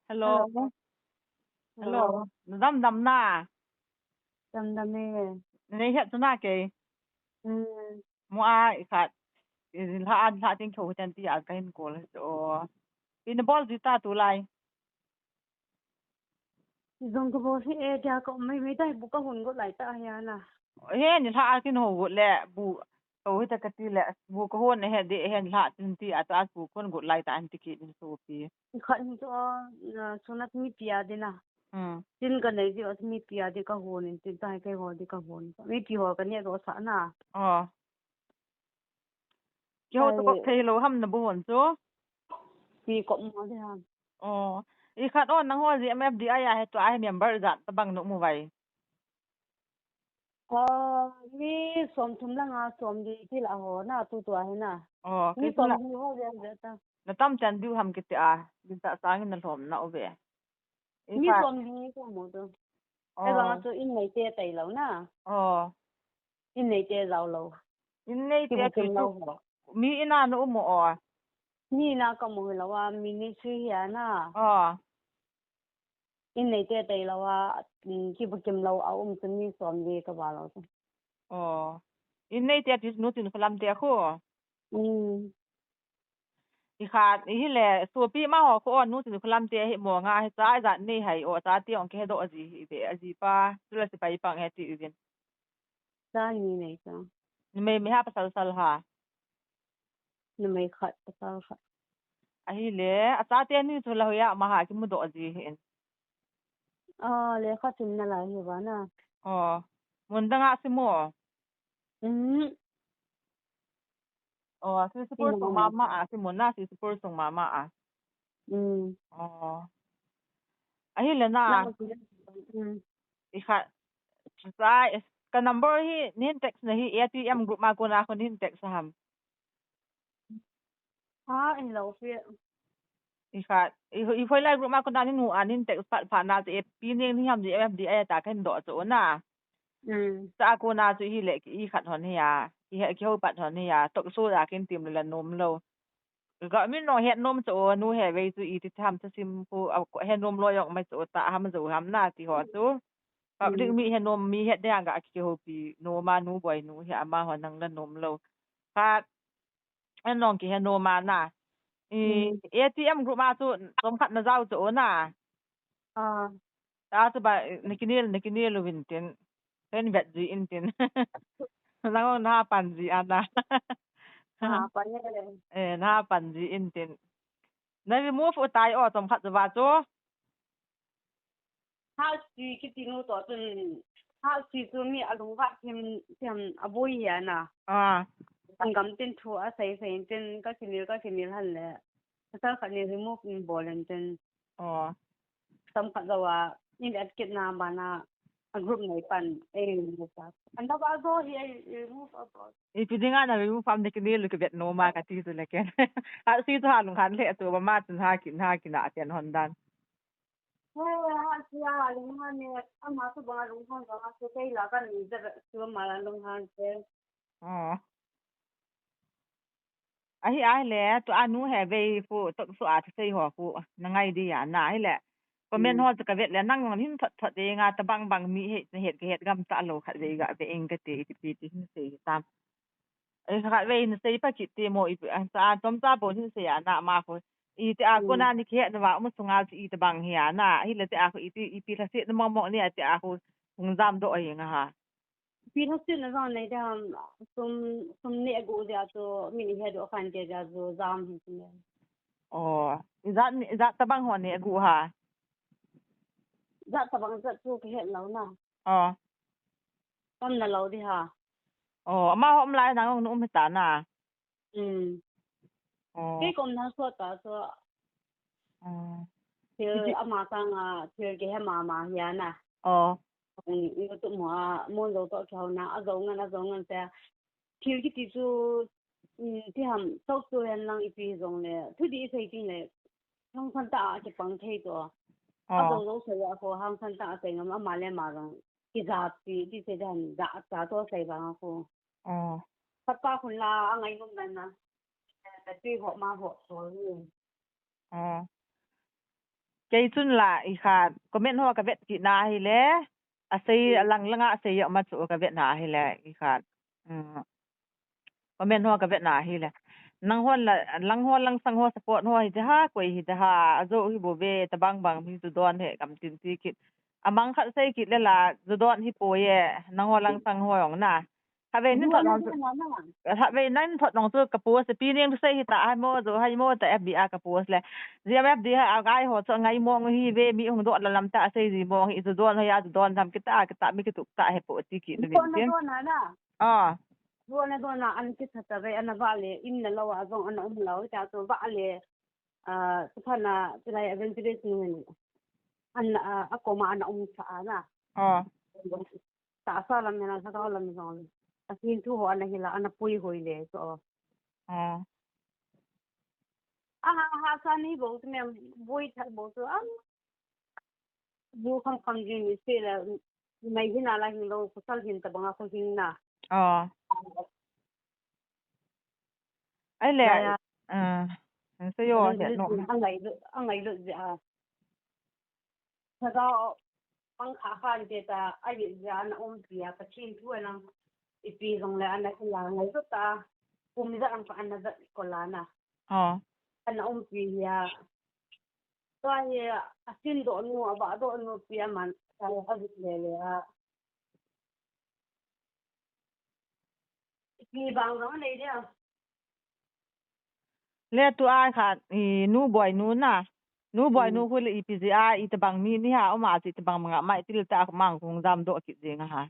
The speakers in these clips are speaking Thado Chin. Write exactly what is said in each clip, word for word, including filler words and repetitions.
Hello. Hello. Hello. Hello. Nadam dam na. Dam dam e. Nei het tu na kei. Hmm. Mo a i khat. I la an la ting tho ten ti a ka hin call. So. Pi na bol ji ta tulai. Jong ka bol hi e dia ka mai mai dai bu ka hun go lai ta hi ana. He ni la a kin ho go le bu. Ko hita ka ti le, bu ka hon he de, he la tin ti a ta bu kon go lai ta an ti ki din so pi. Khat ni to, na, sunat mi pia de na. Hmm. Tin ka nei di ot mi pia de ka hon in tin ta ke ho de ka hon. Mi pi ho ka ne do sa na. Oh. Ki ho to ko thei lo ham na bu hon chu. Pi ko mo de ham. Oh. I khat on nang ho ji M F D I a he to a he member ja ta bang no mu vai. Aw, mi som thum langa som li kila ho na tu tua hi na. Oh, mi som li ho ve ve ta. Na tam chan diu ham kiti a, din ta sang in na lhom na u ve. Mi som li ko mo tu. Oh. E bang tu in nei te tai lo na. Oh. In nei te zau lo. In nei te ki tu. Mi ina na u mo o. Mi na ka mo lo a, mi ni sui hi a na. Oh. In nei te tai lo a, um, ki bu kim lo a um tu mi som li ka ba lo tu. Oh. In nei te ti nu tin khalam te khu. Mm. I khat, i hi le, suapi ma ho khu nu tin khalam te hi mo nga hi cha i zat nei hai o cha ti ong ke do a ji hi be a ji pa, tu la si pai pang he ti u vin. Cha ni nei cha. Ni mei mei ha pasal sal ha. Numei khat, pasal khat. Ahi le, a chate ni chu la hoiya ma ha ki mu do ji hin. Ah, le khat sim na lai hi ba na. Oh, mun dang a si mo. Mm. Oh, si si pur sung mama a, si mun na si si pur sung mama a. Mm. Oh. Ahi le na. Mm. I khat, sai, ka number hi, nin text na hi, A T M group ma ko na ko nin text ham. Ha, in lo fi. I khat, i, i hoi lai group ma ko na ni nu a nin text pat pha na te, pi ning ni ham di, M F D I ta kan do cho na. Mm. Sa ko na chu hi le, i khat hon hi ya, i he ki ho pat hon hi ya, tok so da kin tim le la nom lo. Ga min no het nom cho nu he vei chu i ti tham sa sim ko, a, he nom lo yok mai cho ta ham zo ham na ti ho chu. Public mi he nom mi het de anga ki ho pi no ma nu boi nu he ama ho nang la nom lo. Khat en nong ki he nom ma na. I A T M group ma chu som khat na zau cho na. Ah. Ta chu ba, na kinel, na kinel u vin tin. Ken vet ji in tin. Nang na pan ji ana. Ha, pan ya le. Eh, na pan ji in tin. Na remove u tai o som khat va chu. Ha si kiti nu to chun. Ha si chu mi a lungvat thim, thim a bui ya na. Ah. Ang gam tin thu a sei sei tin ka kinel, ka kinel han le. Pasal khat ni remove in bol in tin. Oh. Sam khat lo a, in at kit na ba na, a group nei pan, eh, remove ta. An da ba zo hi, eh, remove a ba. I pi dinga na remove am de ki ni lu ki vet no ma ka ti tu le ken. A si tu ha lung han le tu ba ma tu ha ki, ha ki na ten hon dan. He, ha si a lung han ne, ama tu ba lung han ba tu kei la ka ni de tu ma la lung han se. Oh. Ahi, ahi le, tu a nu he vei khu, tok su a thusei ho khu, na ngai di ya, na ahi le. Comment ho chu ka vet le, nang hin thot thot e nga ta bang bang mi he, na het ka het gam ta lo khat vei ga ve eng ka te, i ti pi ti hin sei hi tam. E khat vei na sei pa kit te mo i pi, a, sa tom sa bo hin sei a na ma khu. I te a ko na ni khe na va, mo sunga chu i ta bang hi a na, ahi le te a khu i pi, i pi la se na mo mo ni a te a khu, hung jam do a hi nga ha. Pi thak sin na zong nei te ham, sum, sum ne gu dia chu min i he do khan te dia chu jam hi sin ne. Oh, i zat ni, i zat tabang ho ne gu ha. Zat tabang zat chu ka het lo na. Oh. Tam na lo di ha. Oh, ama hom lai nang nu um ta na. Um. Oh. Kei kom na so ta so. Oh. Thil ama sang a, thil ke he mama hi a na. Oh. Um, YouTube mo a, mon zo to kyo na, a zo ngan, a zo ngan te. Thil kiti chu, um, ti ham, sok chu hen lang ipi zong le, thu di sei ting le, hang san ta a ke pang thei to. A zo zo sei a ko, hang san ta a sei ngam ama le ma zong. Ki za pi, ti sei dan, za, za to sei bang a ko. Oh. Khat pa khun la, a ngai num dan na. Ka ti ho ma ho so ni. Oh. Kei chun la i khat comment ho ka vet kit na hi le. A sei, hmm, a lang langa a sei a ma chu ka vet na hi le i khat. Hmm. Comment ho ka vet na hi le. Nang hon la, lang ho lang sang ho support ho hi te ha, koi hi te ha, a zo hi bo ve, ta bang bang mi zu don he kam tin ti kit. A mang khat sei kit le la, zu don hi po ye, nang ho lang sang ho ong na. Khatvei nin thot nong chu, khatvei nin thot nong chu ka post, pi ning sei hi ta, hai mo, zo hai mo ta F B a ka post le. G M F D ha, a ngai ho chu ngai mong hi ve, mi hung do la lam ta, sei ji mong hi, zu don ha ya, zu don tham kita, kita mi kituk ta he po ti ki ni. Don na, tin don na na. Ah. Don na, don na, an ki sa ta ve, an va le, in na lo a zong an um lo, ta to va le. Ah, tu pha na, tu lai evangelist nun. An, ah, a koma an um sa na. Ah. Tahsa lam nena, lhagao lam zong le. Pathen thu ho ana hila, ana puihoi le, so. Ah. Aha, aha, sa ni bo, tu me boi thak bo, so, ah. Zu kham kham jin ni se la, mai hin ala hin lo, kusal hin ta banga ko hin na. Ah. Ai le, ya, ya. Ah, an se yo, an se no. An ngai lo, an ngai lo ja. Lhagao pang kha khan te ta, a ye ja na umpi a, Pathen thu a nang ipi zong le ana hila ngai zo ta, kum za ang pa ana za ko la na. Oh. Ana umpi a. Tua hi a sin do nu, a ba do nu pi a man, ta a zik le le a. Ipi bang zong a nei dia. Le tu ai kha, i, nu boi nu na. Nu boi nu, hmm, khu le ipi ji a, i tabang mi ni ha, oma ji tabang manga mai, ti le ta mang kung dam do kit jing a ha.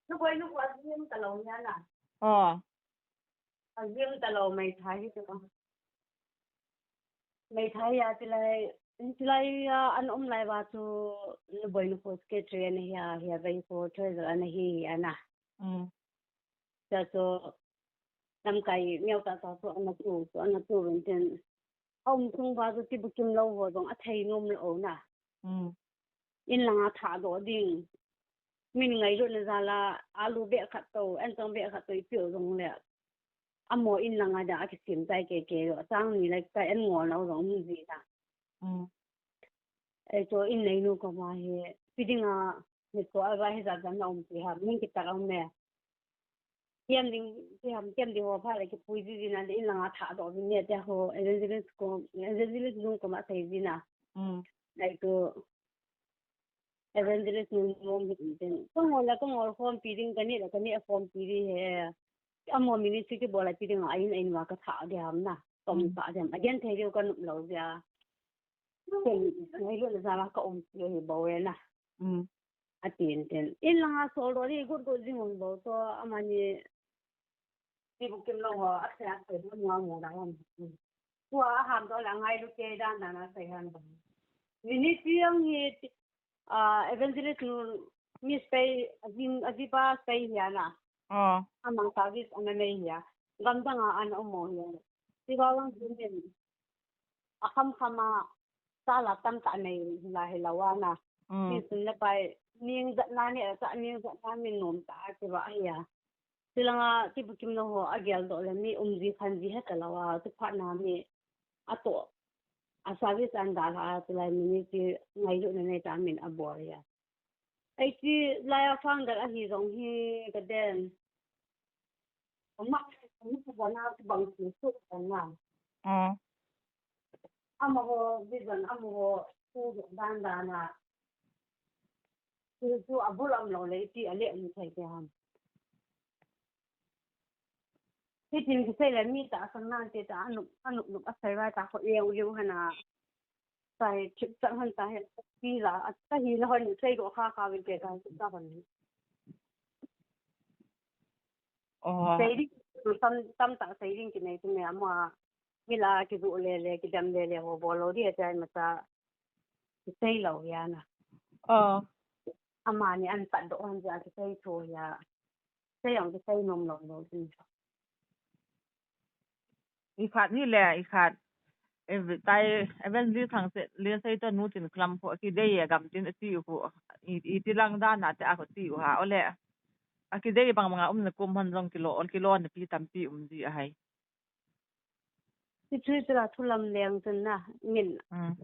Nu boi nu khu a ji ta lo nia na. Oh. A ji ta lo mai thai hi tu. Mai thai ya ti lai, ti lai ya an um lai ba tu nu boi nu khu secretary ana hi a, hi a vai khu treasurer ana hi hi ana. Mm. Sa so, lamkai miau ta ta so ana tu, so ana tu ven ten. A um sung ba so ti bukim lo ho zong a thei nom lo na. Mm. In langa tha do ding. Min ngai lo na za la, alu be khat to, an tong be khat to i piu zong le. A mo in langa da a kisim tai ke ke lo, a tang ni lai tai an ngol lo zong mu zi ta. Mm. Ei, to in nei nu ko ma hi, pi ding a, ni ko a ba hi za zan na um ti ha, min ki ta lo me. Tiam ding, tiam, tiam ding ho pha le kipui ji ji na, in langa tha do ji ne, tia ho, evangelist ko, evangelist lung ko ma sei ji na. Mm. Like to, evangelist nun nom hi tin. Ko ngol la, ko ngol khom pi ding, ka ni la, ka ni a khom pi di he. A mo ministry ki bola pi ding a, in, in wa ka tha de ham na. Tom, mm, tha de ham. Again, thei diu ka nup lo ja. Ken, ngai lo la za la ka um pi hi bo we na. Mm. A tin tin. In langa sol do ni gut gut jing un bo to, amani ti bukim lo ho, a se a se mo mo da hon. Tua a ham to la ngai lo ke dan dan a se han ba. Ni ni ti ang ni ti, ah, evangelist nu mi spei, a jing, a ji ba spei hi ana. Oh. Amang service ana nei hi a. Gam dang a ana um mo hi a. Ti ba wang jin den. A kham kham a, sa la tam ta nei la hi la wa na. Mm. Ti sun le pai, ning zat na ni a sa ning zat na min nom ta ti ba hi a. Ti langa ti bukim lo ho a gel do le mi um ji khan ji he ta lo a, ti pha na mi a to. A service an da la a, ti lai mi ni ti ngai lo na nei ta min a bor ya. Ei ti lai a founder a hi zong hi ka den. Ama, ama ka bona ka bang ti su ka na. Mm. Ama ho vision, ama ho tu dan dan a. Tu tu a bul am lo le ti a le ni thai te ham. Hi tin ki sei le mi ta sang nan te ta anu, anu, anu a sei vai ta ko eu eu hana. Sai chip chang han ta he. Ti la, a ta hi la hon sei ko kha kha vin ke ta ta hon. Oh. Sei ding, tam, tam ta sei ding ki nei tu me ama. Hi la ki du le le, ki dam le le ho bol lo di a chai ma ta. Ki sei lo ya na. Oh. Ama ni an pat do han ja ki sei tho ya. Sei ang ki sei nom lo lo di. I khat ni le, i khat. Ev-, tai, evangelist thang se, le sei to nu tin klam ko, ki dei ya gam tin ti ko. I, i ti lang dan na te a ko ti ha, o le. A ki dei bang bang a um na kum han zong ki lo, ki lo na pi tam pi um di a hai. Ti chu chu la thu lam leng chun na, min. Mm.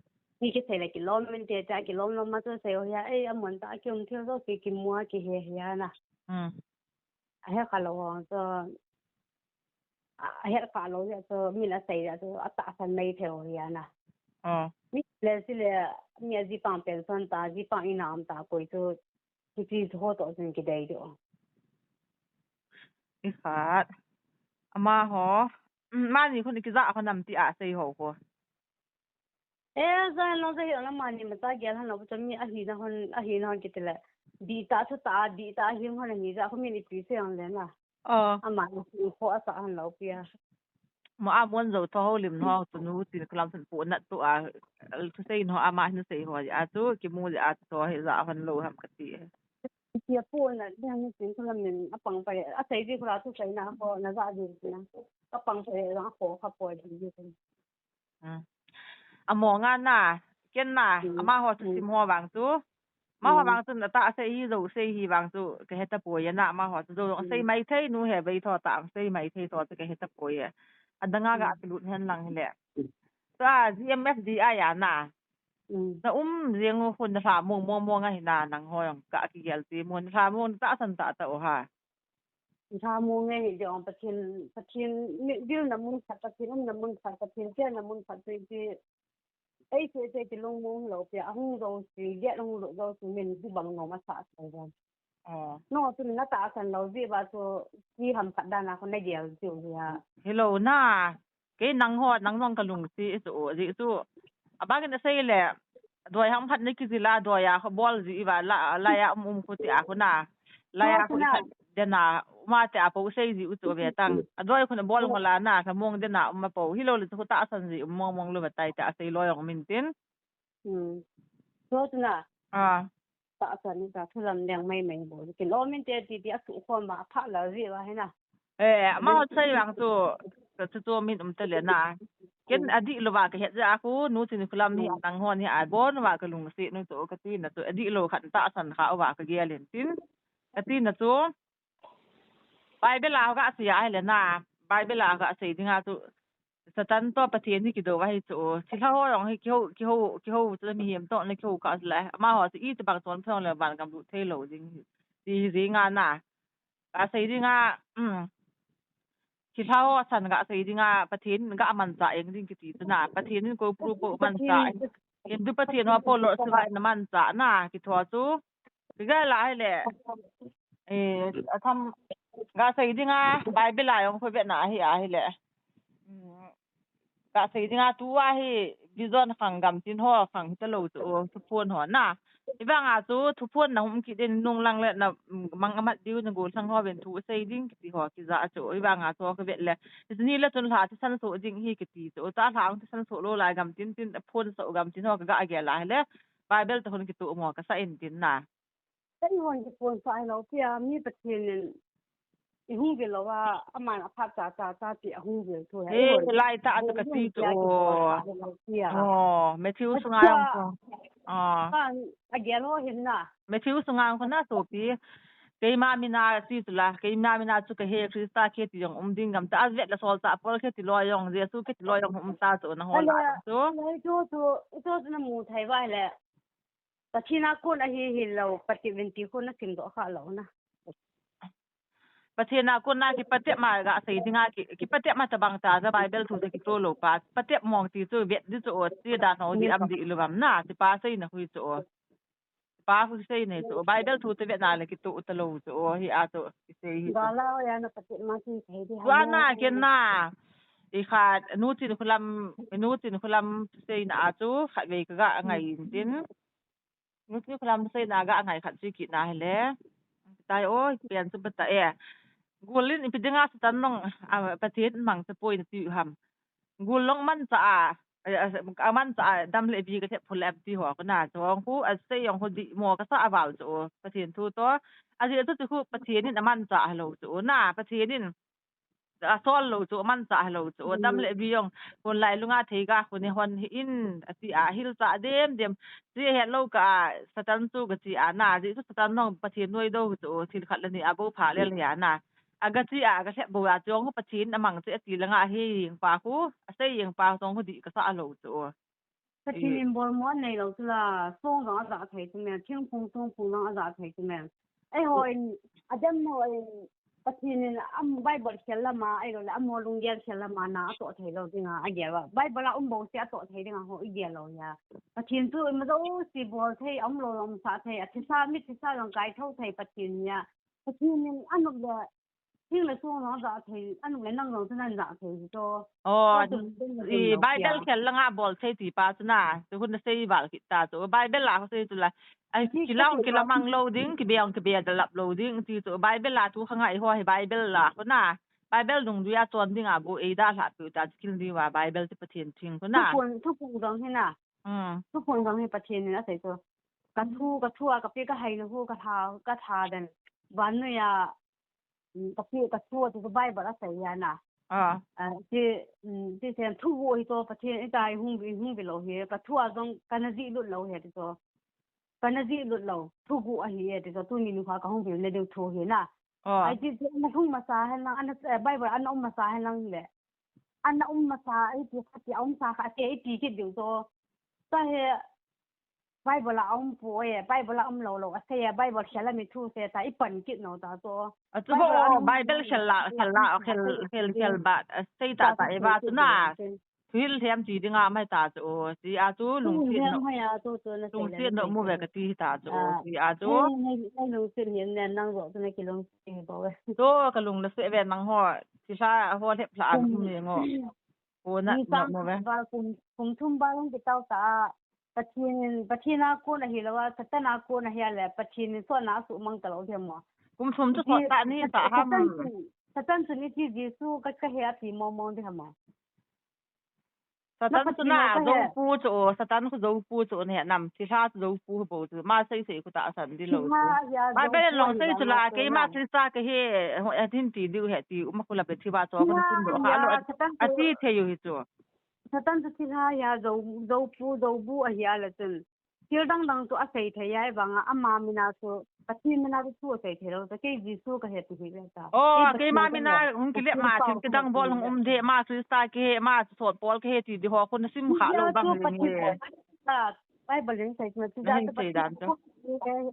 Ni kisei le kilom min te ta kilom lom ma chu sei o ya, ei, amun ta kium thil zo ki kimu a kihe he na. Mm. Ahe kha lo ho chu, a, ahe kha lo ya chu, min asei ya chu, atahsan mai thei o ya na. Oh. Mi le si le, mi aji pang pension ta, ji pang inam ta koi chu, Kiti ho to sin kidei do. I khat. Amaho. Mm, mani khun kija ho nam ti a sei ho ko. E, ja lo ja hi la mani ma ta gel han lo cham mi ahi na hon, ahi na hon kitile. Di ta chu ta, di ta hi hon ni ja ko mi ni pi se ang le na. Oh. Ama ni ko asa han lo pia. Mo a mon zo tho ho lim no tu nu tin klam san pu nat tu a, tu sei no ama hin sei ho a tu ki mu a tu he ja han lo ham ka ti. Ki pu na de han sin klam min a pang pa a sei ji kula tu sei na ko na ja ji na. Ka pang pa la ko ka po ji ji. Hmm. Amo nga na, ken na, hmm, ama ho chu, hmm, sim ho vang chu. Amaho, hmm, vang chun atahsa hi, zo sei hi vang chu ka heta poi a na, amaho chu zo, hmm, sei mai thei nu he, bei tho ta ang sei mai thei tho chu ka heta poi a. Adanga ga, hmm, kilut hen lang hile. Sa G M F D I a na. Hmm. Na um jeng u khun na hla mong mong mong a hi na nang ho jong ka kigel ti mun hla mong tahsan ta ta o ha. Tha mu nge hi jong Pathen, Pathen mi dil na mun khat, Pathen um na mun khat, Pathen tia na mun khat tu ti. Ei, se se ti lung mong lo pia, ahung zo si, dia hung lo zo si, min bu bang no ma sa sa zo. Oh. No, tu na tahsan lo ji ba tu, ki ham khat dan a ko na gel ji u ya. Hello na. Kei nang ho, nang jong ka lungsi i chu, ji chu. Abang in asei le, doi ham khat ni kijil a, doi a kho bol ji i va, la, la ya um um khu ti a khu na. La ya khu khat den a, um a ti a po sei ji u chu ve tang. A doi khu na bol ngo la na, ka mong den a um a po. Hi lo le chu khu tahsan ji um mong mong lo va tai ti a sei lo jong min tin. Hmm. Chu chu na. Ah. Tahsan ni ta thu lam leng mai mai bo. Kilom in te ti ti a su khom ma pha la ji va he na. Eh, ama hot sai vang chu, ka chu chu min um ta le na. Ken, hmm, adih lo va ka het ja khu, nu Chinkholam hi, hmm, nang hon hi a bon va ka lungsi nu chu ka ti na chu, adih lo khat tahsan kha va ka gel in tin. Ka ti na chu, Bible a ka sei a hi le na, Bible a ka sei ding a chu, Satan to Pathen hi kido va hi chu, thilha ho jong hi kiho, kiho, kiho chu mihem to na kiho ka le, ama ho chu i ti bang chon phong le van gam lut thei lo ding hi, ti hi ding a na. Ka sei ding a, um, thilha ho san ka sei ding a, Pathen ka mancha eng ding kiti chu na, Pathen in ko pu po mancha eng. Hindu Pathen ho po lo chu ka na mancha na, kitho chu. Ti ga la hi le. Eh, atham ka sei ding a, Bible a jong khu ve na hi a hi le. Um, Ka sei ding a tu a hi, vision khang gam tin ho khang hi ta lo chu, thuphon ho na. Hi vang a chu, thuphon na hum kit in nung lang le na, mm, mang amat diu na gollhang ho ven thu sei ding kiti ho kija chu. Hi vang a chu ka vet le. Ni le chun hla thisan so ding hi kiti chu. Ta hla ang thisan so lo lai gam tin tin phon so gam tin ho ka ga gel a hi le. Bible ta hon kitu mo ka sa in tin na. Eihon kiphon sa hi lo pia, mi Pathen in i hung vil lo a, aman a phat cha cha cha ti a hung vil thu he. He, eihon lai ta a chu ka ti chu. Kiphon sa hi lo pia. Oh, Matthew sunga jong ko. Ah. Kan a gel ho hin na. Matthew sunga jong ko na sopi. Keima mina ti chu la, keima mina chu ka he Krista khe ti jong um ding gam ta a vet la sol ta Paul khe ti lo jong, Jesu khe ti lo jong um ta chu na ho la chu. Ale, chu chu, chu chu na mu thei vai le. Pathen a kon ahi hi lo, Pathen in ti kon a sim doh kha lo na. Pathen a kon a kipatep ma ga sei ding a ki, kipatep ma tabang ta, ta Bible thu ta kito lo pa. Patep mong ti chu vet di chu o, ti dan ho di am di lo bam na, ti pa sei na hui chu o. Pa hui sei na chu o, Bible thu ta vet na le kito ta lo chu o, hi a chu ki sei hi. Ga la ya na patep ma ti sei di. Wa na ken na. I khat, nu Chinkholam, nu Chinkholam sei na a chu, khat vei ka ga ngai in tin. Nu Chinkholam sei na ga ngai khat chu kit na hi le. Tai o, pen chu bata e. Gul in ipi dinga Satan nong, a, Pathen mang te poi na ti u ham. Gul long mancha a, a, a, a mancha a, dam le bi ka thep phul em ti ho ko na chu. Hong khu, a sei hong khu di mo ka sa a val chu. Pathen thu to. A ji chu chu khu Pathen in a mancha a lo chu. Na, Pathen in a sol lo chu, mancha lo chu, dam le bi jong, hon lai lunga thei ka, hon he hon hi in, ati a, hil cha dem dem, ti het lo ka, Satan chu ka ti a na, ji chu Satan nong Pathen noi do chu, thil khat le ni a bo pha le le a na, Aga chi a, aga lhep bou a, chong khu Pathen amang chu ati langa hi jeng pa khu, asei jeng pa chong khu dih kasa lou chu. Pathen in bolmo anei lou chu la, song jong aja thei chu me, thingphung songphung jong aja thei chu me. Eiho in, Adam ho in, Pathen in am Bible khel lama, ahilou le, amaho lunggel khel lama na atoh thei lou dinga, agel a. Bible a um bou se atoh thei dinga ho igel lou hia. Pathen chu ima jouse bol thei, aum lou jong umsah thei, athisa, mi thisa jong kaithou thei Pathen hia. Pathen in anop le, thing le song jong aja thei, anop le nang jong chu nan ja thei hi to. Oh, Pathen in i Bible khel langa bol thei ti pa chu na, chu hun nasei val kit ta chu. Bible a khu sei chu la, Ai, kilang kilamang lou ding, kibe ang kibe dalap lou ding, ti chu Bible a thu khang ai ho hi Bible a khu na. Bible dungjuia chon dinga bu eida lhah peh ta chu kil diu a Bible chu Pathen thing khu na. Thuphon, thuphon jong hi na. Hmm. Thuphon jong hi Pathen in asei chu. Ka thu, ka thu a kape kahai lou khu katha, katha den. Vannoiya um, ka pi, ka thu a chu Bible asei hia na. Ah. Ah, ti, um, ti sen thuguh hi to Pathen in tai hung, hung ve lou hi. Ka thu a jong kana jih lut lou hi ti to. Kana jih lut lou. Thuguh ahi e ti to. Tuni nikho kahung vil na diu thu hi na. Ah. Ai ti, ti ana hung masa hen lang, ana, eh, Bible ana um masa hen lang le. Ana um masa, ai ti kha ti, a um sa kha ti, ai ti kit diu to. Ta he, Bible a um poi, Bible a um lou lou, asei a, Bible khel a mi thu sei ta, i pan kit nou ta chu. A chu Bible a bo, um Bible lou khel la, lou, khel la, um khel, khel, khel, khel ba, asei ta ta, ta, e ba chu na. Thil thiam ti dinga mai ta chu, ti a chu lungsiat nou. Thil thiam hai a chu chu na sei le lungsiat nou mu ve ka ti ta chu, ah, ti a chu. Nei, nei, nei lungsiat hi nen nang ro chu na kilungsiat hi bo ve. Chu ka lung na se ve nang ho, ti sa ho lhep lha an um ni ngo. Ko na, ni no, sang no ve. Val kum, kum thum val hung kitao ta. Pathen, Pathen a kon ahi lou a, Satan a kon ahi a le, Pathen in sotna asuhmang ta lou ding mo. Kum thum chu Pathen, sot ta ni Satan, ta ham. Satan chu, Satan chu ni ti Jesu ka, ka he ati mong mong ding ham mo. Satan chu na, na Pathen ka he. Jou pu chu, Satan khu jou pu chu ne nam, thilha chu jou pu bo chu, ma sei sei khu ta san di lou chu. Thilha ahi a, Bible jou pu ahi a, sei chu la, keima Khrista ka he, ho, a tin ti diu he ti, uma khu la pe thi ba chu, khu na sin do kha lo, a ti thei u hi chu. Satan chu thilha ahi a, jou, jou pu, jou bu ahi a le chun. Thil dang dang chu asei thei a, ahivang a, ama min a chu, Pathen min a chu, chu asei thei lou, ta kei Jesu ka he ti hi le ta. Oh, kei Pathen min a, hung kile ma, thil kidang bol hung um de, ma Khrista ka he, ma sot Paul ka he ti di ho, khu na sim kha lou bang le nge. Bible in sei chu, na hin sei dan chu.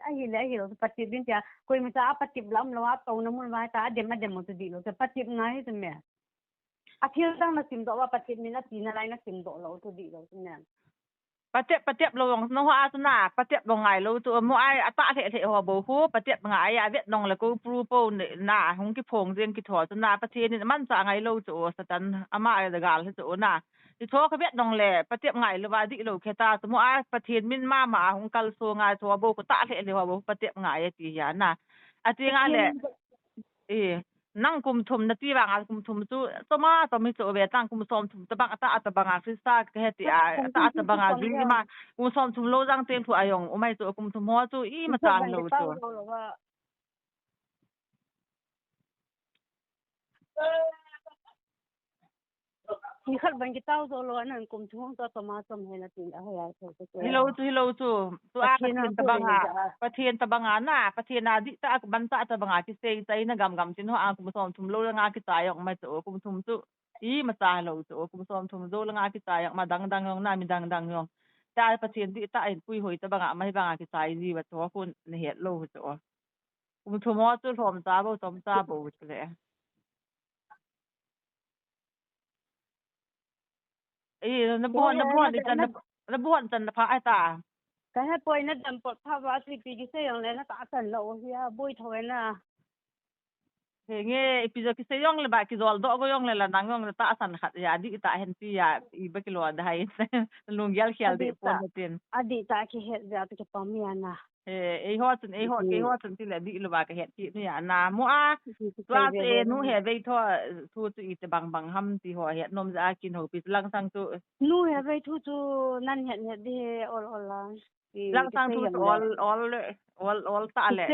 Ahi le, ahi lou, Pathen din tia, koima cha a Pathen lam lou a, to na mun vai ta, a dem, a dem mo chu di lou, Pathen ngai chu me. A thil dang na sim doh uva, Pathen min a tina lai na sim doh lou chu di lou chu nen. Patep, patep lou jong, nangho a chu na, patep lou ngai lou chu, mo ai, a tah lheh lheh ho bou khu, patep ngai a, vet nong le ko pru po ne, na, hung kiphong jeng kitho chu na, Pathen in manchah ngai lou chu, Satan, ama ai da gal chu na. Ti tho ka vet nong le, patep ngai lou va di lou khe ta chu, mo ai, Pathen min mama a hung kal so ngai tho bou khu tah lheh lheh ho bou, patep ngai a ti hia na. A ti nga le, Pathen E, nang kum thum nati vanga, kum thum chu, choma, chom hi chu ve tang, kum som thum tabang, ata, atabanga, Krista ka he ti a, ata, atabanga, jui ma, kum som thum lou jang teng thu a jong, umai chu, kum thum ho chu, ima chan lou chu. Ni khat bang kitao jo lou, anan kum thum chu choma chom hena tin, ahoi a thei te. Hilou chu, hilou chu. Chu a Pathen tabanga, Pathen tabanga na, Pathen a dihtah a ban tah tabanga kisei chai na gam gam tin ho a kum som thum lou langa kichai jong ma chu, kum thum chu. Ima cha lou chu, kum som thum jou langa kichai jong ma dang dang jong na, mi dang dang jong. Cha Pathen dihtah in puihoi tabanga, mai banga kichai ji va chu, khu na het lou chu. Kum thum ho chu lhom cha bou, chom cha bou chu le. E, na bu hon, na bu hon chan, na bu hon chan na pha ai ta. Ka he poi na dam pot pha va, ipi kisei jong le na tahsan lou hia, boi tho na. He nge, ipi jo kisei jong le ba, kijol doh go jong le la nang jong na tahsan khat hia, dihtah hen ti hia, iba kilo da hai. Lunggel khel di pon na tin. Adihtah kihet ja tu kipom hia na. E, eiho chun, eiho, keiho chun ti le di lou va ka het ti ni a na mo a. Tua chu e nu he vei tho, thu chu iti bang bang ham ti ho het nom ja kin ho pi lang sang chu. Nu he vei thu chu nan het het di he ol ol la. Lang sang thu chu ol ol le, ol ol ta le.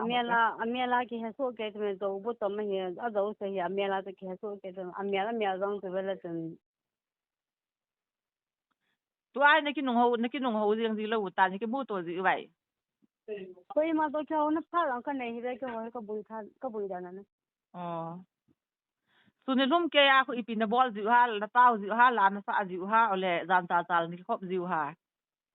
Amela, amela ki he so ke me jo bu to me he, a jo se he amela to ki he so ke to, amela, amela jong chu ve le chun. Tua na kinung ho, na kinung ho jing ji lou ta, na kimu to ji vai. Koima to kya na pha lang ka nei hi ve ke ho ka bui tha, ka bui da na na. Oh. Suni lum kei a khu ipi na bol jiu ham, na tao jiu ham, la na sa jiu ham, ole jan cha chal ni khop jiu ham.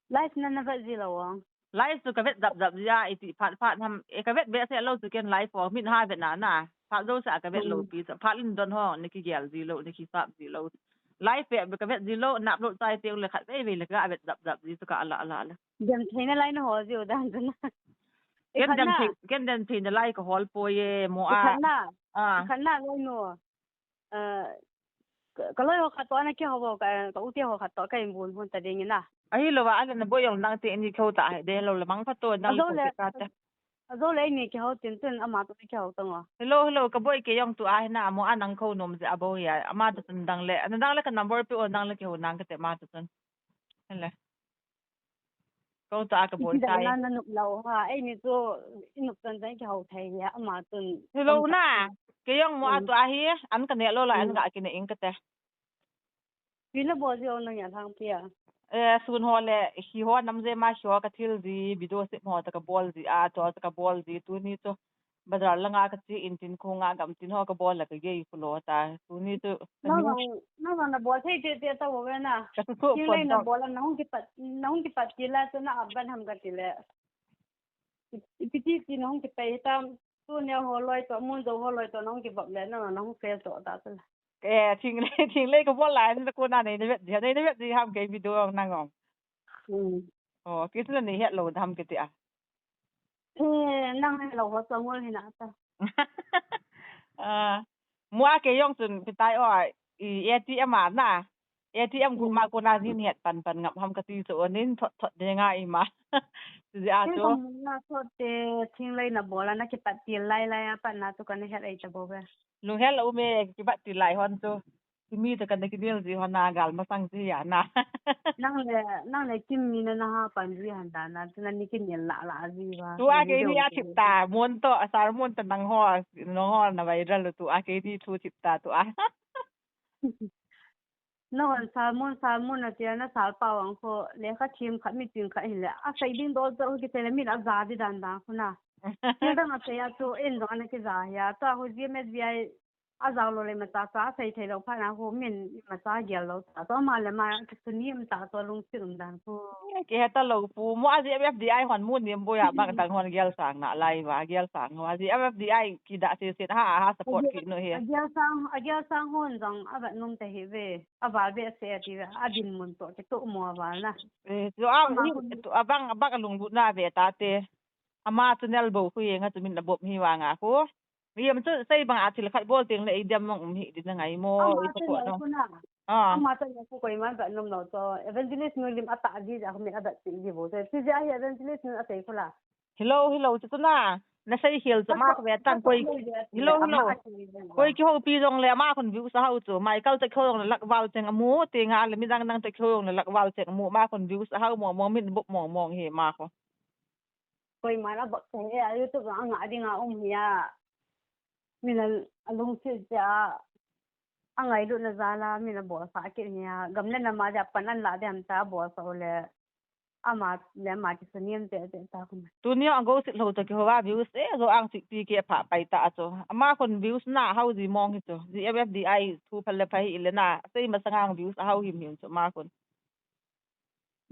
Live na na vet ji lou ang. Live chu ka vet jap jap ji a, iti phat phat ham, e ka vet behseh lou chu ken live ho, min ha vet na na. Phat jouse a ka vet lou pi chu, phat in don ho, ni kigel ji lou, ni kisap ji lou. Live pe ka vet ji lou, na upload chai teng le khat vei vei le ka vet jap jap ji chu ka ala ala le. Dem theina lai na hol jiu dan chu na. Ken dem thei, ken dem theina lai ka hol poi e, mo a. Khat na. Ah. Khat na loi no. Ka, ka loi ho khat toh na kihou, ka, ka u te ho khat toh ka inbun hun ta ding ina. Ahilou va, ale na boi jong nang te ni kihou ta hai de lou le mang pha to nang le kihou te. Ajou le ni kihou tin tin ama toh kihou ta ngo. Hello, hello, ka boi kei jong tu a hi na mo a nang kihou nom je a boi a, ama toh tin dang le, na dang le ka number pe o dang le kihou nang ka te ma toh tin. Hele. Ko ta ka boi tai. Na nup lou ha, ei ni chu i nup chan chan kihou thei ya, ama chun. Hello na, kei jong mo a tu a hi, an ka ne lou la, an ga kine ing ka te. Pi na bol ji o nang ya thang pia. Eh, sun ho le, hi ho nam je ma hi ho ka thil ji, video sip ho ta ka bol ji a, to ta ka bol ji, tuni chu. Bazar langa ka che in tin khonga gam tin ho ka bol la ka gei khu lou ta. Tuni chu ka nang nu. Nang, nang na bol thei te te ta bol ve na. Ka su su. Kin phone lei na to. Bol la na hung kipat, na hung kipat ti la chu na aban ham ka ti le. I, i piti ti na hung kipat tam. Tu ne ho loi to, mun jo ho loi to na hung kibap le na, na hung fail to ta chu. Eh, thing lei, thing lei ka bol la ni ko na nei na vet ji, nei na vet ji ham kei video nang ong. Hmm. Oh, kei chu na nei het lou dam kei ti a. Eh, nang he lou ho chang ngol hi na ta. Ah, mo a kei jong chun pi tai o, i A T M a na. A T M group ma ko na jin het pan pan ngap ham ka ti chu o nin thot thot de nga i ma. Ti a chu. Kin kom na thot te thing lei na bol a na kipat til lai lai a pan na chu ka na het ei ta bou ve. Lunghel a um e, kipat til lai hon chu. Kimi ta ka na kinel ji hon na gal masang ji ya na. Nang le, nang le kim mi na na ha pan ji han da na, chu na ni kinel la la ji ba. Tu a kei ni a thip ta, mon to, a sar mon ta nang ho, nang ho na viral tu a kei ni thu thip ta tu a. Nahon sermon, sermon a tia na sal pau ang kho, lekha thiem khat meeting khat hin le, a sei ding dol chau kisei le min a ja di dan dan khu na. Thil dang a sei a chu in dong ana kija hi a, tua khu G M S B I a jao lou le ma cha cha sei thei lou pha na khu min ma cha gel lou ta. Tua ma le ma kisuni um ta tua lungsit um dan khu. Ki heta lou pu, mo a G M F D I hon mu niam boi a bang dang hon gel sang na lai va, gel sang va, G M F D I ki da se se ha, ha support ki no he. A gel sang, a gel sang hon jong a vat num te hi ve. A val ve se a ti ve, a dinmun toh kitoh mo a val na. Eh, chu a, ama ni, hun tu a bang, a bang a lunglut na ve ta te. Ama chu nel bo khu yeng a chu min a bop hi vang a khu. Yem chu sei bang a thil khat bol teng le ei dem mong um hi din na ngai mo, ama ei chu ko nel no. Khu na. Ah. Ama chu nel khu koiman vat nom lou chu. Evangelist nu lim a ta ji ja khu min a vat ti ji bo. Chu, chu ja hi evangelist nu a sei khu la. Hello, hello, chu chu na. Na sei khel chu ama ka ve tang koi. Hello, hello. Koi kihoupi jong le ama khun views a hau chu. Michael ta kihou jong le lak val cheng a mu, ti nga le midang dang ta kihou jong le lak val cheng a mu. Ama khun views a hau mong mong, min bop mong mong hi ama khu. Koiman a bak thei e, a YouTube a nga ding a um hi a. Min a, a lungsit che a, a ngailutna jal a, min a bolsa kit hi a. Gam le nam a dia pan an la ding ham ta bolsa u le. Ama le ama kisuniem te te ta khu. Tuni a gossip lou to kihou a views e, jo ang sik pi ke pha pai ta chu. Ama khun views na hau ji mong hi chu. G M F D I thu phal le pha hi le na. Sei masang ang views a hau him him chu ama khun.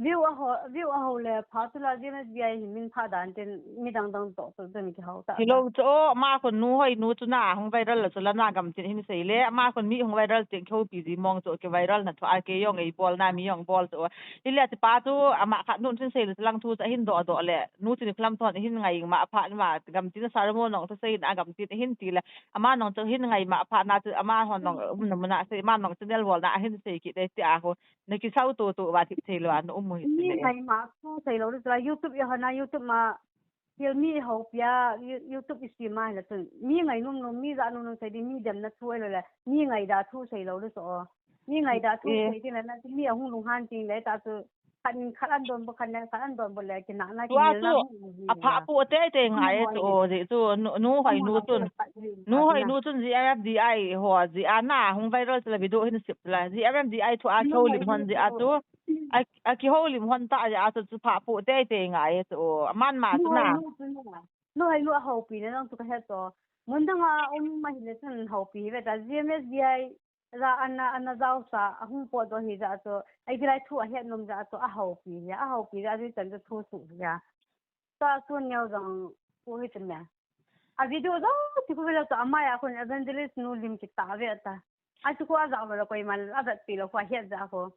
View a hau, view a hau le pha chu la G M F D I hi min pha dan tin midang dang toh chu tin kihou ta. Hello chu, ama khun nu hoi nu chu na hung viral la chu la na gam tin hin sei le. Ama khun mi hung viral tin kihoupi ji mong chu ki viral na thu a kei jong ei bol na mi jong bol chu. Hi le chu pa chu ama khat nun tin sei le chu lang thu chu a hin doh doh le. Nu chu ni klam thon hin ngai ma pha ma gam tin sermon nong chu sei na gam tin hin ti le. Ama nong chu hin ngai ma pha na chu ama hon nong um na mu na sei ma nong channel bol na hin sei ki de ti a khu. Na kisau to to va thip thei lou a na um u hi. Mi ngai ma thu thei lou le chu la YouTube a hon a YouTube ma thil mi houpi a You-, YouTube i sim a hi la chun. Mi ngai num num, mi ja num num sei ding, mi dem na thu ai lou le. Mi ngai da thu sei lou le chu o. Mi ngai da thu sei ding le na mi a hung lunghan ding le ta chu khat in khat an don bo, khat in khat an don bo le kina na kina la. A pha pu te te ngai chu o ji chu nu, nu hoi nu chun. Nu hoi nu chun G M F D I ho ji a na hung viral chu la video hin sip la. G M F D I thu a kihoulim hon ji a chu. A, a kihoulim hon ta ja chu chu pha pu te te ngai chu. Aman ma chu na. Nu hai nu a houpi na nang chu ka he to. Mun dang a um ahile chun houpi hi ve ta, G M S B I la ana, ana jao sa, ahung potdoh hi jeh a chu, ahilai thu ahet nom jeh a chu, ahoupi hi, ahoupi jeh a chu chan chu thu suh hi a. Tua Suan Neo jong thu hi chu me. A video jong ti khu ve le chu, amai a khun evangelist nu lim kit ta ve ta. A chu khu ajao lo le koiman avetpi lou khu ahet jeh a khu.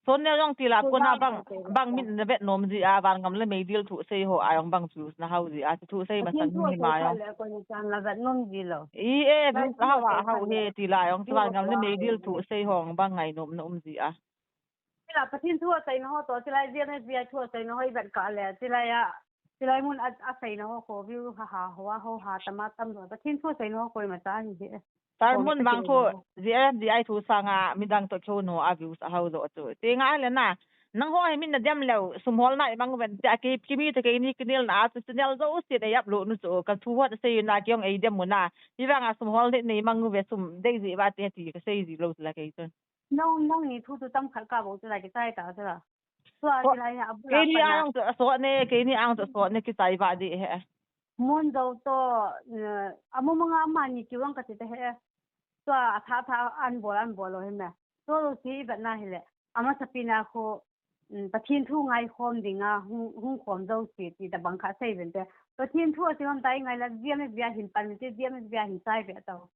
Suan Neo jong tila Ko kona jao bang, ko te bang ko. Min na vet nom ji a, van ngam le meidil thu sei ho a jong bang views na hao ji a, thu sei ma Pathen san thu mi sei ma kha jong. Le ko ni chan la vet nom ji lou. I e, Lai views thu hao a sei hao kha he le. Tila jong, Views van ngam le hao meidil he. Thu sei ho bang ngai nom na um ji a. Tila Pathen thu sei na ho to, tila G M S B I thu sei na ho i vet kha le, tila ya, tila mun a, a sei na ho ko view ha ha ho a ho ha tama tam lo. Pathen thu sei na ho koima cha hi he. Tar mun mang thu, G M S B I thu sanga midang to kho no a views a hao jo chu. Ti nga le na, nang ho hi min na dem leu, sum hol na i mang ven, ti a ki, kimi to keini kinel na a chu, channel jouse nei upload nu chu, ka thu hot sei na ki jong ei dem u na. Hi vang a sum hol nei, nei mang u ve sum dei ji va ti ti ka sei ji lou la kei chun. Nang, nang ni thu tu tam khat ka bou chu la ki chai ta chu la. Tua Ko-, ti la ya, a bula keini pana. Ang chu a sot ne, keini ang chu a sot ne ki chai va di he. Mon jo to, eh, a mo manga ma ni ki wang ka ti te he. Tua a tha tha an bol, an bol lo he me. To lo si i vet na hi le. Ama sapi na khu, mm, Pathen thu ngai khom ding a, hung, hung khom jo si ti ta bang kha sei ven te. Pathen thu a si hom tai ngai la, G M S B I hin pan te, G M S B I hin chai ve tau.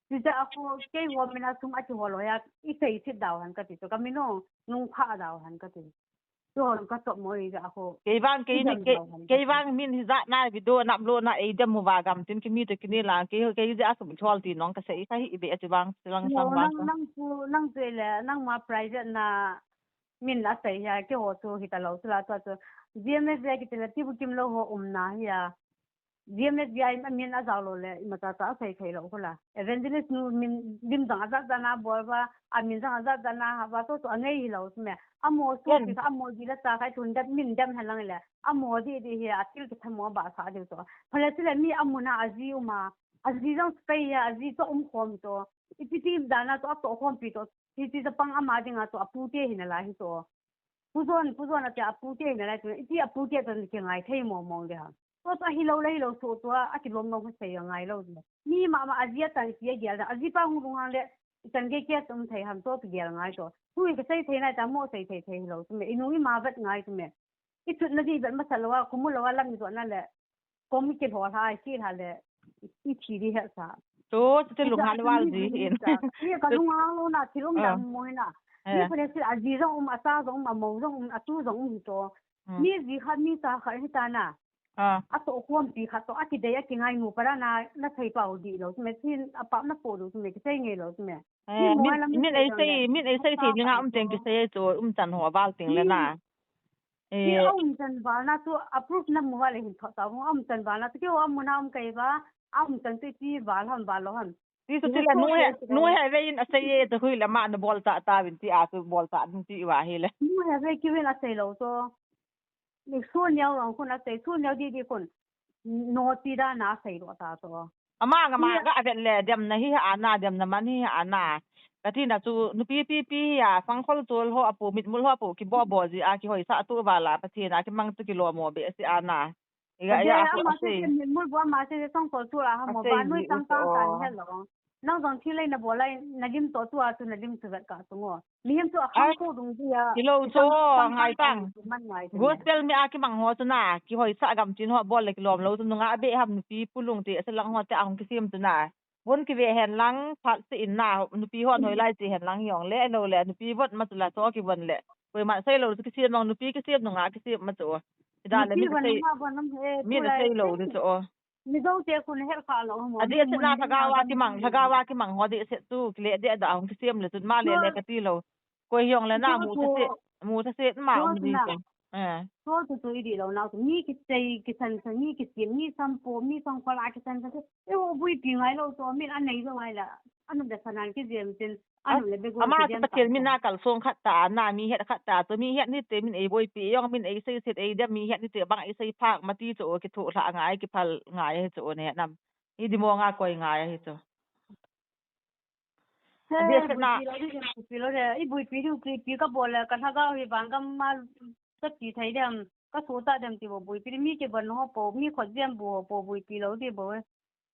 Ti te a khu, kei ho min a sum a ti ho lo ya, i sei sit dau han ka ti to, ka min o, nung pha dau han ka ti. Chu hon ka chop mo i ja khu. Kei vang, kei ni, kei, kei vang min hi ja na video na upload na ei dem mu va gam tin kimi to kini la, kei, kei ja sum chol ti nong ka sei ka hi be a chu vang, lang No, sang vang nang, ka. Nang chu, nang chu le, nang ma private na min la sei ya, kei ho chu hi ta lo chu la chu chu. G M S ya ki ti la ti bu kim lo ho um na hi ya. G M S B I a min a jao lo le, ima cha cha a sei thei lo khu la. Evangelist nu min lim jang a jat jat na bol va, a min jang a jat jat na ha va, to to a ngei hi lo chu me. A mo su Ken. Ti kha, a mo ji la cha khai thun dep min dem ha lang le. A mo di di hi a thil ki thamo ba sa di to. Phale chu le mi a mun a a ji um a, a ji jang spei a, a ji to um khom to. I ti ti dan a to a to khom pi to. Ti ti ta pang ama ding a to a pu te hi na la hi to. Pu Jon, Pu Jon ati a pu te na lai tu, iti a pu te tu ki ngai thei mo mo de ha. To to hi lo le hi lo su tu a, a ki lom lo sei ngai lo de. Mi ma ma a ji a tan si a gel da, a ji pa hung rung ang le, i tan ge ke tum thei ham to ki gel ngai to. Tu i ka sei thei nai ta mo sei thei thei lo tu me, i nu i ma vet ngai tu me. I tut na di vet ma sa lo a, ku mu lo a lam i zo na le. Kom ki lhol hai, ki lha le, i thi di he sa. To, ti lung han wal di hin. Ye ka lung ang lo na, thi lung dam mo na. Ye. Ni pune si a ji jong um, a cha jong um, a mo jong um, a tu jong um to. Hmm. Mi ji khat, mi cha khat hi ta na. Ah. A to khom pi khat to, a ki dei, a ki ngai nu para na, na thei pau di lo, me sin, a pa na po lo, me ki sei nge lo, me. Eh, min, min ei sei, min ei sei thei ninga um teng kisei chu, um chan ho val teng le na. Eh, a um chan val na chu approve na mu val hin thot ta, a um chan val na chu ki a mu na um kai va, a um chan chu ti val ham val lo ham. Ti chu ti la nu he, nu he ve in a sei e chu hui le ma na bol ta ta vin ti a chu bol ta din ti va hi le. Nu he ve ki vin a sei lo chu. Ni Suan Neo rong khun a sei, Suan Neo di di khun. No ti da na sei lo ta to. Ama nga ma ga vet le, dem na hi ha na, dem na man hi ha na. Ka ti na chu, nupi pi pi hi a, sang khol chol ho a pu, mit mul ho a pu, ki bo bo ji a, ki hoi sa tu va la, Pathen a ki mang tu ki lo mo be si a na. I ga ya a khu ama a se sei. Mit mul bo ama se sang khol chol a ha mo, ba nui tang tang ta ni he lo. Nang jong thil lei na bol lai, na lim to tu a chu na lim chu vet ka chu ngo. Mihem chu a khang ko dung dia. Kilo chu ngai tang. Gospel mi a ki mang ho chu na, ki hoi sa gam chin ho bol le ki lom lo chu nunga be ham nupi pu lung te, a se lang ho te a hung ki sim chu na. Bon ki ve hen lang, phat se in na, nupi hon hoi lai che hen lang yong le, lo le, nupi vot ma chu la cho ki von le. Koima sei lo chu ki sim mang, nupi ki sim nunga ki sim ma chu. Ti da le mi sei. Mi na sei lo ni chu. Mi zo te kun her kha lo mo. A di se na lhagawa ki mang, lhagawa ki mang ho di se tu, ki le de da hung ki siam le tun ma le le ka ti lo. Koi hiong le na mu ta se, mu ta se ma um di se. Eh. So tu tu i di lo na tu. Mi ki sei, ki san san, mi ki siam, mi sam po, mi sam ko la ki san san. E o bui pi ngai lo to, mi an nei lo ngai la. Anu da sanan ki jem tin. Ama chu Pathen min a kalsong khat ta, na mi het khat ta, chu mi het ni te min ei boipi jong, min ei sei set ei dem, mi het ni te bang ei sei phak ma ti chu, ki thu hla ngai, ki phal ngai hi chu ne nam. I di mo nga koi ngai hi chu. He, a di se na. Boipi lo de, i boipi di, boipi ka bol le, ka lhagao hi vang gam ma, ka ti thei dem, ka so ta dem ti bo, boipi di mi ki ban ho po, mi khot jem bo ho po, boipi lo di bo.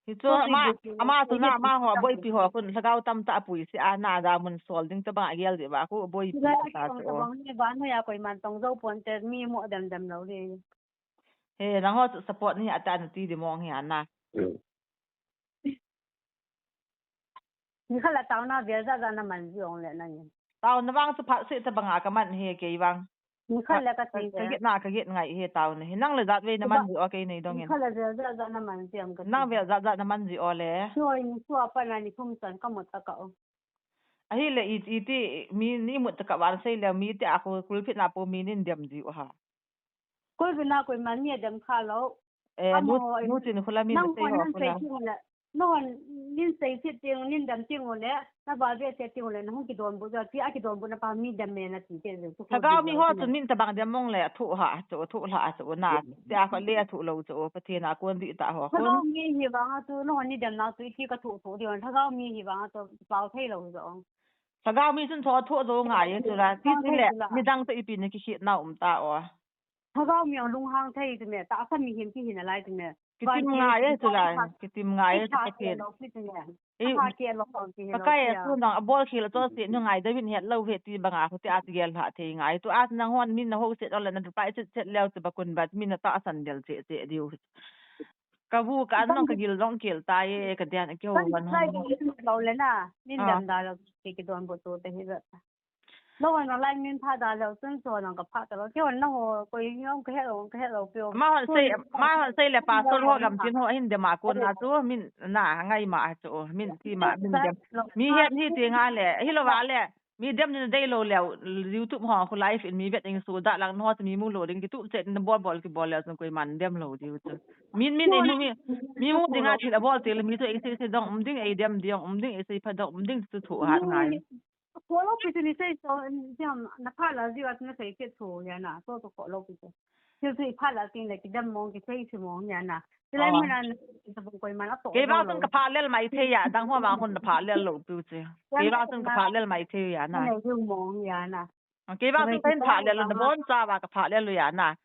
Hichu ama, ama chu na ama ho boipi ho khun lhagao tamtah apui sih a, na da mun sol ding tabang agel ding uva khu boipi ta chu. Tabang ni ba no ya koiman tong jou ponte, mi mo dem dem lou le. He, nangho chu support ni ata nati ding mong hi ana. Nikhat le taona vel jat jat naman ji ong le nangin. Taona vang chu phat seh tabang a kaman hi kei vang. Nikhat le kati ka, ka get na, ka get ngai hi taona hi. Nang le jat vei naman ji o kei nei dongin. Nikhat le vel jat jat naman ji ong kati. Nang vel jat jat naman ji o le. Soi ni sua pa na ni thum chan ka mut ta ka o. Ahile i, iti mi ni mut ta ka van sei le mi te a khu kulpit na po mi nin dem ji o ha. Koi vina koiman mi adem kha lou. Eh, nu, nu chin khula min sei ho khula. Nang hon nin sei ting le, nahon nin sei sit ting, nin dem ting u le, na val ve se ting u le, nahung kidonbut jo, ti a kidonbut na pa mi dem me na ti te jo. Lhagao mi ho chun min tabang dem mong le, athu ha chu, athu lha chu na. Ti a kho le athu lou chu, Pathen a kon dih ta ho. Lhagao mi hi vang a chu, nahon ni dem na chu, iti ka thu thu di on, lhagao mi hi vang a chu, pau thei lou jo. Lhagao mi chun chu athu jo ngai chu la, ti ti le, midang te ipi na kikhit na um ta o. Lhagao mi ong lunghang thei ti me, tahsa mihem kihi nalai ti me. Kitim ngai e chu lai, kitim ngai e chu Pathen. Ei, Pakai e, tu nang abol khel a chol se, nu ngai David het lou he ti banga khu ti a ti gel lha thei ngai. Tu a nang hon min na ho set ole na reply set set leu ti ba kun ba min na tahsan del che che diu. Ka bu ka an nong ka gil dong kel ta e, ka dian a keu wan ho. Lou le na, min dam da lou, ki, kidonbut tu te hi ba. Nahon nalai min pha da leu chun chu nang ka pha ta lou. Kei hon nangho koi nge ong ka het lou, ka het lou pio. Ma hon sei, ma hon sei le pastor ho gam tin ho hin dem a kon na chu min na ngai ma chu min ti ma min dem. Mi het hi ti nga le, hi lou va le. Mi dem ni dei lou leu, YouTube ho khu live in mi vet ing su da lang no mi mu lou ding ki tu che na bol bol ki bol leu chun koiman dem lou diu chu. Min, min ei mu mi, mi mu ding a thil abol te le mi chu ei sei sei dong um ding, ei dem ding um ding, ei sei pha dong um ding chu thu hat ngai. Ko lou pi chu ni sei so, jam na pha la ji wa na sei che chu ya na, so so ko lou pi chu. Thil chu i pha la tin le ki dem mong ki sei chu mong ya na. Ti lai mun an sa bung koiman a to. Kei vang chun ka pha lel mai thei ya, dang ho vang hun na pha lel lou pi chu. Kei vang chun ka pha lel mai thei ya na. Nei ju mong ya na. Kei vang chun ka hin pha lel lou na bon cha va ka pha lel lou ya na.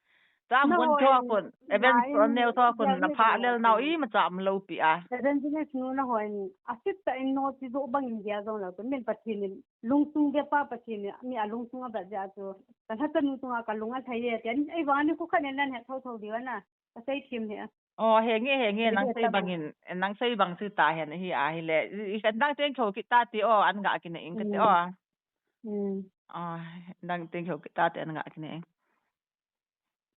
Cham mun tho kun, event neo tho kun na pha lel nau i ma cham lou pi a. Evangelist nu nahon, a sit ta in no ti jo bang in dia jong lou, min Pathen in lungtung dia pa Pathen in, mi a lungtung a ba dia chu. Ka lha ta nu tung a ka lung a thai ye, ti an ei vang ni khu khan en nan he tho tho dia na. Ka sei thim he. O, he nge, he nge, nang sei bang in, nang sei bang chu ta hen hi a hi le. I, i kan dang teng tho ki ta ti o, an ga ki na ing ka ti o. O, dang teng tho ki ta ti an ga ki na ing.